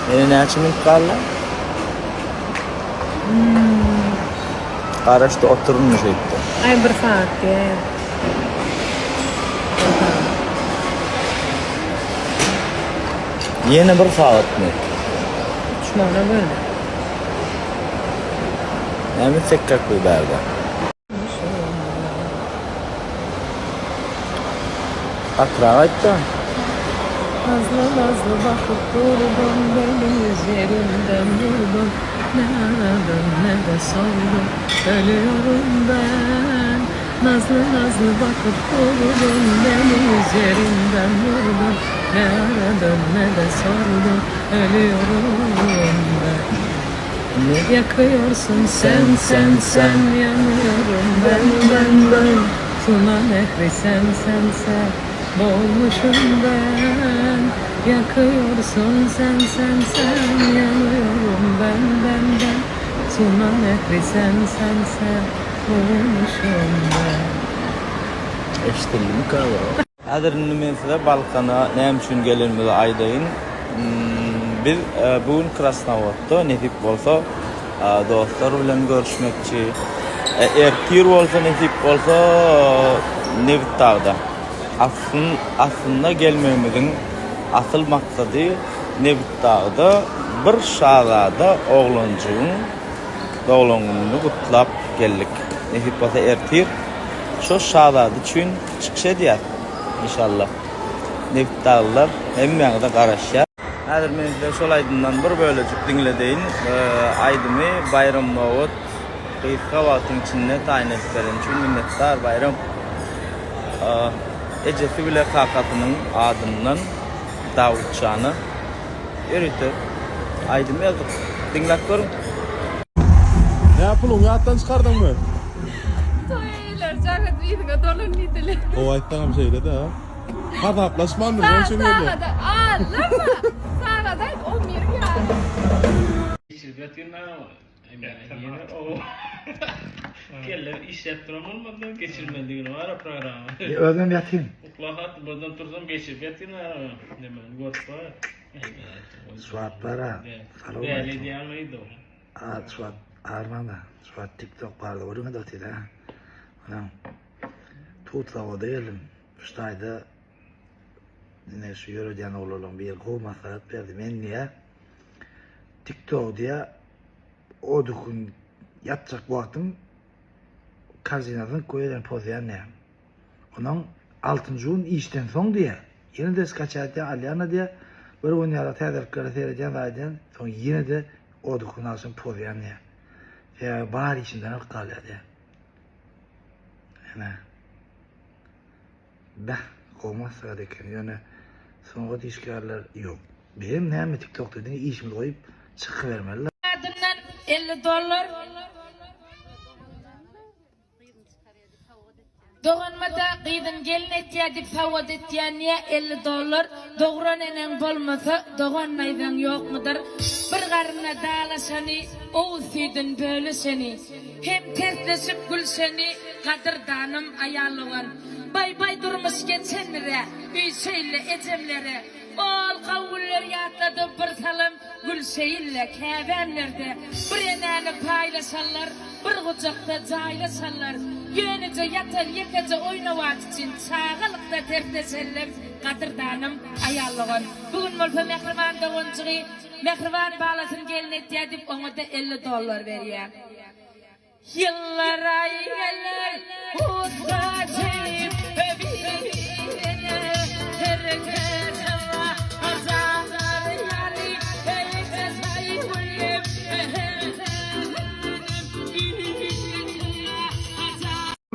Ýene näçe minut galdy? Garaşdy oturyn şeýtdi. Aý bir sagat diýýär. Ýene bir sagatmy? Uçmana böldi. Näme etsek bu bärde? Gatyrak aýtda. Nazly nazly bakyp durdum beni yerimden vurdun Ne aradın ne de sordun ölüyorum ben Nazly nazly bakyp durdun beni yerimden vurdun Ne aradın ne de sordun ölüyorum ben Ýakýorsuň sen sen sen Ýanýorun ben ben ben Tuna nehri sen sen sen Boğulmuşum ben Ýakýorsuň sen sen sen Ýanýorun ben ben ben Tuna nehri sen sen sen Boğulmuşum ben. Eşdildimika bu? Häzir indi men size Balkana näme üçin gelenimizi aýdaýyn. Biz bu gün Krasnowodda nesip bolsa dostlar bilen görüşmekçi. Ertir bolsa nesip bolsa Nebitdagda. Aslynda gelmegimiziň asyl maksady Nebitdagda bir şazada oglanjygyň doglan gününi gutlap geldik. Nesip bolsa ertir şo şazada üçin Çykyş edýäs inşallah. Nebitdaglylar hemmäňize garaşýar. Häzir men size şol aýdymdan bir bölejik diňledeýin. Aýdymy Baýram Nobat gysga wagtyň içinde taýyn edip bereni üçin minnetdar Baýram. Ejesi bile kakasynyň adyndan Dawutjana ýörite aýdym ýazdyk. Diňläp görüň. Nä puluňy ýatdan çykardyňmy? Toý eýeleri jaň edip yzyňa dolan diýdiler. Gowy aýtsaňam şeýle-de. Hasaplaşmandyr, şonuň üçin geldi. Sagada allama. Sagada aýt on biriň ýary. Geçirip ýatyryn aga. Ýene o. Kellem işläp duran bolmady, geçirmelidigini bar programma. Özüm ýatyn. Ukla hat birden tursam geçirip ýatyryn aga. Näme görüp bar. Suat bara. Salam. Däli edýän o. A Suat armanda. Suat TikTok barda görüňe de otyr ha. Onam tut zawoda geldim. Şu taýda ine şu ýöredýän oglanlaryň biri gowy maslahat berdi. Men diýä TikTok diýä o dükün ýatjak wagtym korzinasyny goýadan pozýan diýä. Onuň altynjy gün işden soň diýä. Ýene-de skaçat diýä alýan diýä. Bir gün ýaly täzeliklere seredýän zat edýän. Soň ýene-de o dükün agşam pozýan diýä. Sebäbi bar işimden alyp galýar diýä. Ene. Beh, gowy maslahat eken. Ýöne sungat işgärler ýok. Bizem näme TikTokda diňe işimizi goýup çykybermeli. Adyndan 50 dollar. Doganymada gyzyn gelin etýä diýip sowgat etýän niýe 50 dollar dogran eneň bolmasa dogan naýzaň ýokmudyr bir garynda dalaşany owuz süýdün bölüşeni hem tersleşip gülşeni gadyrdanym aýal dogan baý baý durmuş geçendirä üý şeýle ejemlere Ol gowy günleri ýatladyp bir salym gülşeýin-le, käbämlerde bir enäni paýlaşanlar, bir gujakda jaýlaşanlar, ýöneje ýatan ýekeje oýnawaç üçin çagalykda tersleşenlem gadyrdanym aýal dogan. Bu gün bolsa mähriban doganjygy mähriban balasyny gelin etýär diýip oňa-da 50 dollar berýär. Ýyllar aý geler gussaçyp bir-birine hereket ajalar ýaly heýje saý gülüp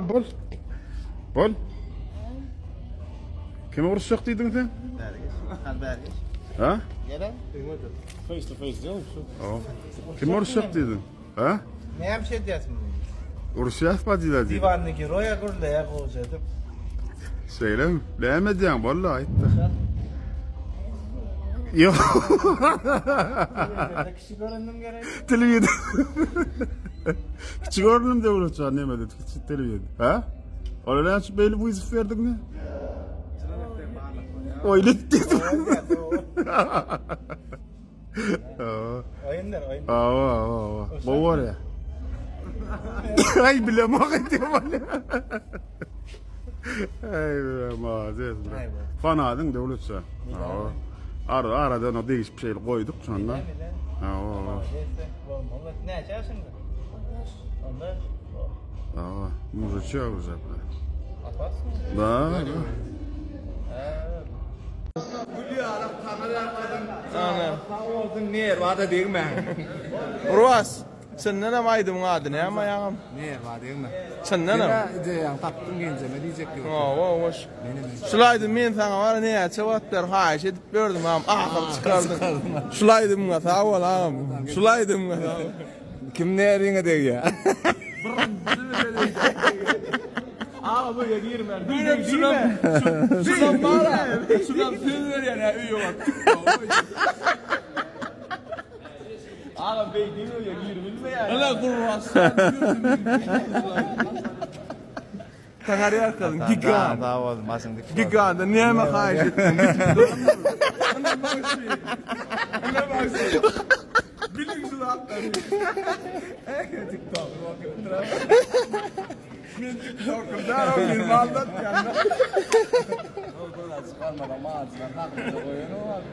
Bol. Bol. Kime uruşjak diýdiň sen? Bäri geç. Hany bäri geç. Ha? Gel. Öňe dur. Face to face diýelim. Kime uruşjak diýdiň? Ha? Näme şey edýärsiň? Uruşýas ba diýler diýdi. Diwanny geroýa gürleýär gowja edip. Şeýlemi? Näme edýäň? Boldy aýtda. Ýok. Kiçi göründim gerek. Telewizor. Kiçi göründim Döwletjan näme dedi? Kiçi telewizor. Ha? Ola näme üçin beýle wyzow berdiň ne? Oýlet dedim. Oýundyr, oýun. Awa, awa, awa. Gowy bolýar. Aý bilemok diýip bolýar. Aý bilemok. Fanadyň Döwletşa. Awa. Ara aradan o degişip şeýle goýduk şonda. Awa. Näçe ýaşyňda? 15. 15. Awa, mужичок уже. Apasmy? Da, da. Nerwada degme. Urwas, çyndanam aýdymyň ady näme aýagam? Nerwa degme. Çyndanam. Ideýaňy tapdym genjeme diýjek ýok. Hawa, hoş. Şul aýdym men saňa bar näçe wagt bäri haýyş edip ýördüm agam, ahyr çykardyň. Şul aýdymyňa sag bol agam. Şul aýdymyňa sag bol. Kim neriňe degýär? Agam öýe girmän. Menem şulam, şulam bar, şulam söz berýän hä öýe baryp TikTok goýjak. Agam beýdip öýe girbilmeýär. Hala gurras. Taňary ýalkasyn gigant. Sag bol, başyň dik bolsun. Giganta näme haýyş etdiň? Ine bagşy. Ine bagşy. Biliň şu zatlary. TikTok. Men TikToker däl, meni aldatýan.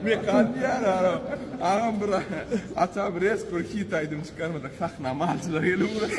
Mekan diýýär ara. Agam bir ata bir eski bir hit aýdym çykarmadyk sahna malçylar gelip ugrady.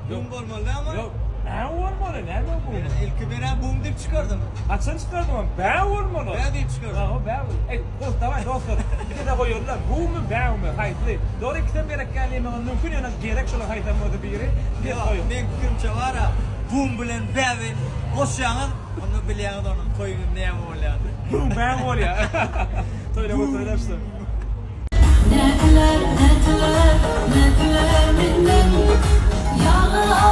Bum bolmaly dälmi? Ýok, bä bolmaly, näme bu? Ilki men-ä bum diýip çykardym. Haçan çykardym ony? Bä bolmaly. Bä diýip çykardym. Hawa, bä bol. Eý, dost, daway dostlar. Ikide goýalylar. Bummy, bäwmi, haýsy? Dogry ikisem gerek däl diýmegiňiz mümkin, ýöne gerek şolaň haýsam bolsa biri. Ses goýuň. Meň pikirimçe bar-a, bum bilen bäbi goşýaňyz, onda bilýäňiz onuň toýunyň näme bolýanyny. Bum, bä bolýar. Toýlama toýlapsyň. Nätdiler, nätdiler, nätdiler menden? Ýagy.